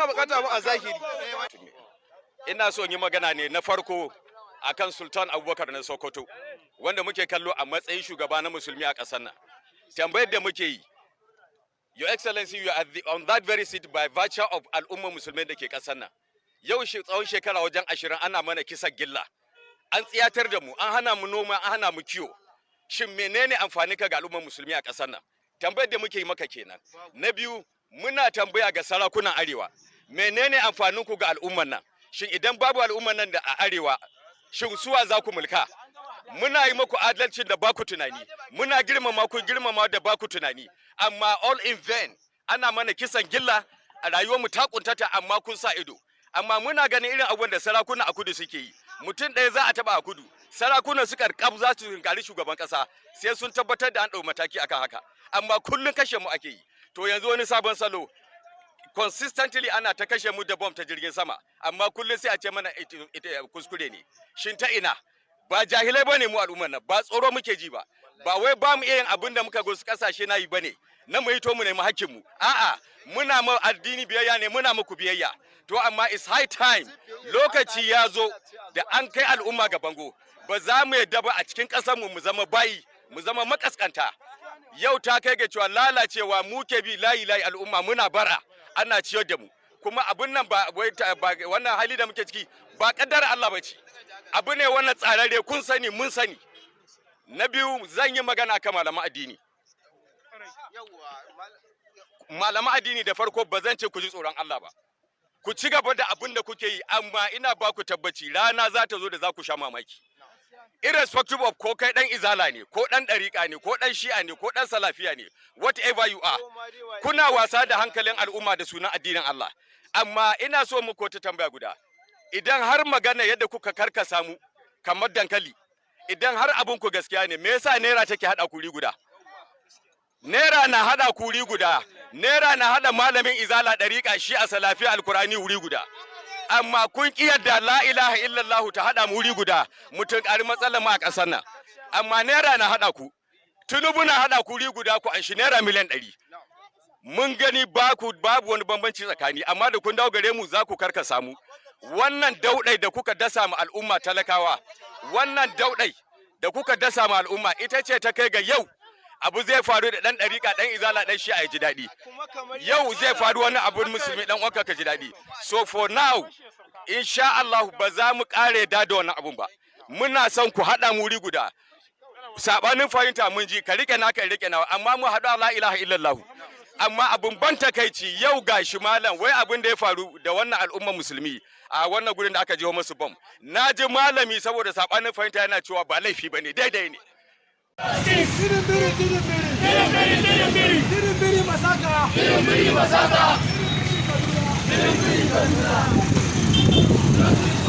Bukata mu a zahiri. Ina so yi magana ne na farko akan Sultan Abubakar na Sokoto, wanda muke kallo a matsayin shugaba na musulmi a ƙasar nan. Tambayar da muke yi, Your Excellency, you are on that very seat by virtue of al'ummar musulmai da ke ƙasar nan. Yau shi tsawon shekara wajen 20 ana mana kisan gilla, an tsiyatar da mu, an hana mu noma, an hana mu kiwo. Shin menene amfani ka ga al'ummar musulmi a ƙasar nan? Tambayar da muke yi maka kenan. Na biyu, muna tambaya ga sarakunan Arewa, menene amfanin ku ga al'ummar nan? Shin idan babu al'ummar nan da a Arewa, shin suwa za ku mulka? Muna yi muku adalcin da baku tunani, muna girmama ku girmama da baku tunani, amma all in vain. Ana mana kisan gilla a rayuwar mu ta kuntata, amma kun sa ido. Amma muna ganin irin abubuwan da sarakuna a kudu suke yi. Mutum ɗaya za a taba a kudu, sarakuna suka kaf za su tunkari shugaban kasa, sai sun tabbatar da an ɗau mataki akan haka. Amma kullum kashe mu ake yi. To yanzu wani sabon salo, consistently ana ta kashe mu da bomb ta jirgin sama, amma kullum sai a ce mana kuskure ne. Shin ta ina? Ba jahilai bane mu al'ummar nan, ba tsoro muke ji ba, ba wai ba mu iya yin abin da muka ga wasu kasashe na yi bane na mu yi to mu nemi hakkin mu. A'a, muna ma addini biyayya ne, muna muku biyayya. To amma it's high time, lokaci ya zo da an kai al'umma ga bango. Ba za mu yadda ba a cikin ƙasar mu mu zama bayi, mu zama makaskanta. Yau ta kai ga cewa lalacewa mu ke bi layi layi, al'umma muna bara ana ciyar da mu. Kuma abun nan ba wai wannan hali da muke ciki ba kaddara Allah ba ce, abu ne wannan tsararre, kun sani, mun sani. Na biyu, zan yi magana kan malaman addini. Malaman addini, da farko ba zan ce ku ji tsoron Allah ba, ku ci gaba da abin da kuke yi, amma ina ba ku tabbaci rana za ta zo da za ku sha mamaki. Irrespective of ko kai dan Izala ne, ko dan dariƙa ne, ko dan Shi'a ne, ko dan Salafiya ne, whatever you are, kuna wasa da hankalin al'umma da sunan addinin Allah. Amma ina so muku ta tambaya guda: idan har magana yadda kuka karkasa mu kamar dankali, idan har abun ku gaskiya ne, me yasa naira take hada kuri guda? Naira na hada kuri guda, naira na hada malamin Izala, dariƙa, Shi'a, Salafiya, Alkurani wuri guda, amma kun ki yadda la ilaha illallah ta hada mu wuri guda mutum ƙari matsalar mu a ƙasar nan. Amma naira na hada ku, Tinubu na hada ku wuri guda ku anshi naira miliyan 100. Mun gani ba ku babu wani bambanci tsakani, amma da kun dawo gare mu za ku karkasa mu. Wannan daudai da kuka dasa mu al'umma talakawa, wannan daudai da kuka dasa mu al'umma, ita ce ta kai ga yau abu zai faru da dan ɗariƙa, dan Izala, dan Shi'a ya ji daɗi. Yau zai faru wani abun, musulmi dan uwanka ka ji daɗi. So for now, insha Allah ba za mu ƙare da wannan abun ba. Muna son ku haɗa mu wuri guda. Sabanin fahimta mun ji, ka rike naka, rike nawa, amma mu haɗu a la ilaha illallah. Amma abun ban takaici, yau gashi malam, wai abin da ya faru da wannan al'ummar musulmi a wannan gurin da aka jiho musu bom, na ji malami saboda sabanin fahimta yana cewa ba laifi bane, daidai ne. Tirin biri, tirin biri. Tirin biri, tirin biri. Tirin biri masaka. Tirin biri masaka. Tirin biri Kaduna. Tirin biri Kaduna.